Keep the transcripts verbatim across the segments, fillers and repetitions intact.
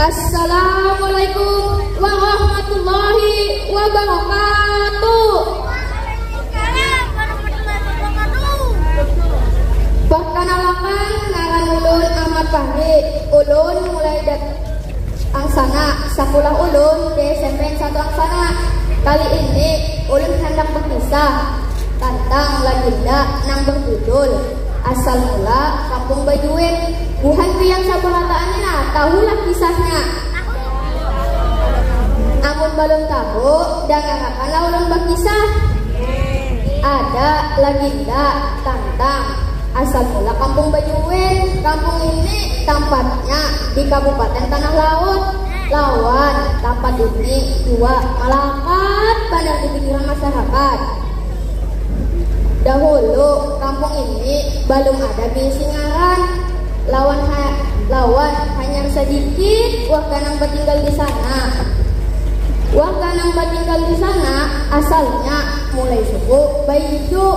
Assalamualaikum warahmatullahi wabarakatuh. Perkenalkan, ngaran ulun Ahmad Fahri. Ulun mulai dat- Angsana, sakulah ulun di S M P N satu Angsana. Kali ini ulun handak berkisah tentang legenda nang berjudul Asal Mula Kampung Bajuin. Buhan pian sabarataan ni nah, tahulah kisahnya. Amun balum tahu, dangarakanlah ulun berkisah. Ada legenda tentang Asal mula Kampung Bajuin. Kampung ini tampatnya di Kabupaten Tanah Laut. Lawan tampat ini jua malakat banar di pikiran masyarakat. Dahulu kampung ini balum ada bisi ngaran. Lawan ha- lawan hanyar sadikit warga nang batinggal di sana. Warga nang batinggal di sana asalnya mulai suku Baidu.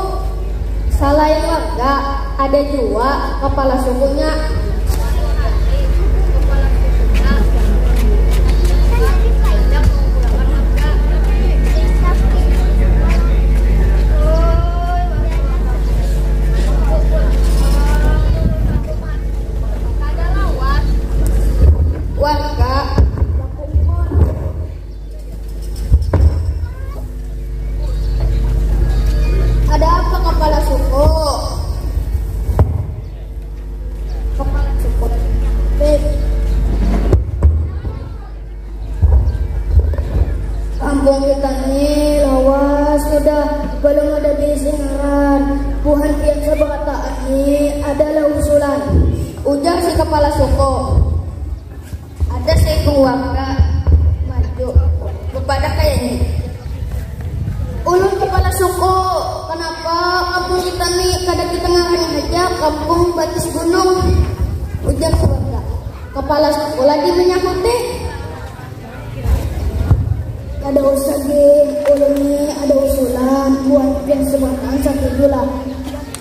Salain warga, ada jua kapala sukunya. Warga. Ada apa kapala suku? Kapala suku. Kampung kita ni lawas sudah, balum ada bisi ngaran. Buhan pian sabarataan ni adalah usulan. Ujar si kapala suku. Ada seekor warga maju, bepadah kaya ini. Ulun kapala suku, kanapa kampung kita ni kada kita ngarani haja Kampung Batis Gunung? Ujar si warga. Kapala suku lagi manyahuti. Kada usah gin, ulun ni ada usulan, buhan pian sabarataan satuju lah.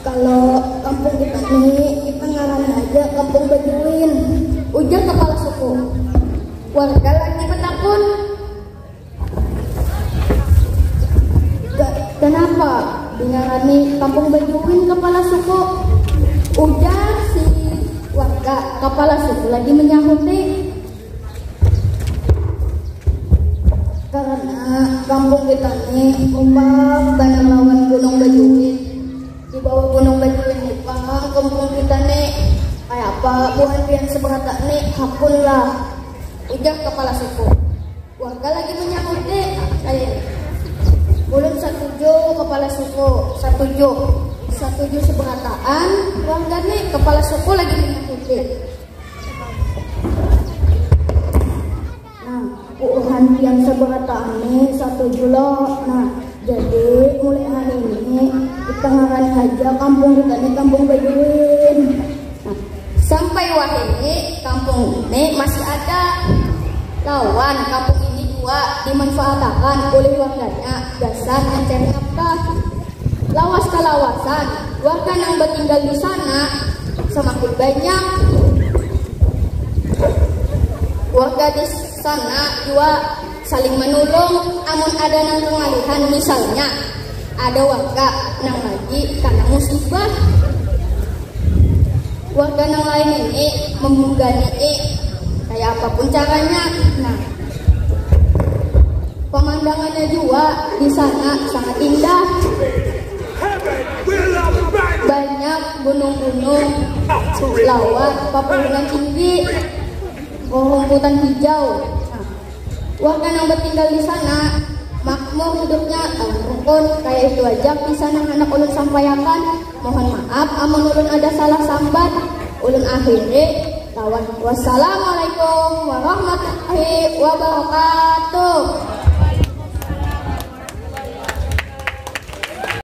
Kalo kampung kita ni, kita ngarani haja Kampung Bajuin, ujar kapala suku. Warga lagi batakun, "Ka- kanapa dingarani Kampung Bajuin, kapala suku?" Ujar si warga. Kapala suku lagi manyahuti, "Karana kampung kita ni kompak banar lawan Gunung Bajuin. Di bawah Gunung Bajuin ni pang kampung kita ni. Kayapa buhan pian sabarataan ni? Hakunlah," ujar kapala suku. Warga lagi manyahuti kaya ini. "Ulun satuju, kapala suku." Satuju. Satuju sabarataan warga ni, kapala suku lagi manyahuti. Nah, buhan pian sabarataan ni satuju lo. Nah, jadi mulai hari ini kita ngarani haja kampung kita ni Kampung Bajuin. Nah, sampai wahini kampung ini masih ada. Lawan kampung ini jua dimanfaatakan oleh warganya gasan mencari nafkah. Lawas kalawasan, warga nang batinggal di sana samakin banyak. Warga di sana jua saling manulung amun ada nang kangalihan, misalnya ada warga nang lagi kana musibah. Warga nang lain ini mamunggani'i kaya apapun caranya. Nah, pamandangannya jua di sana sangat indah. Banyak gunung-gunung lawan papuhunan tinggi, rerumputan hijau. Nah, warga nang batinggal di sana makmur hidupnya dalam rukun. Kaya itu aja kisah nang handak ulun sampaiakan. Mohon maaf amun ulun ada salah sambat. Ulun akhiri lawan wassalamualaikum warahmatullahi wabarakatuh.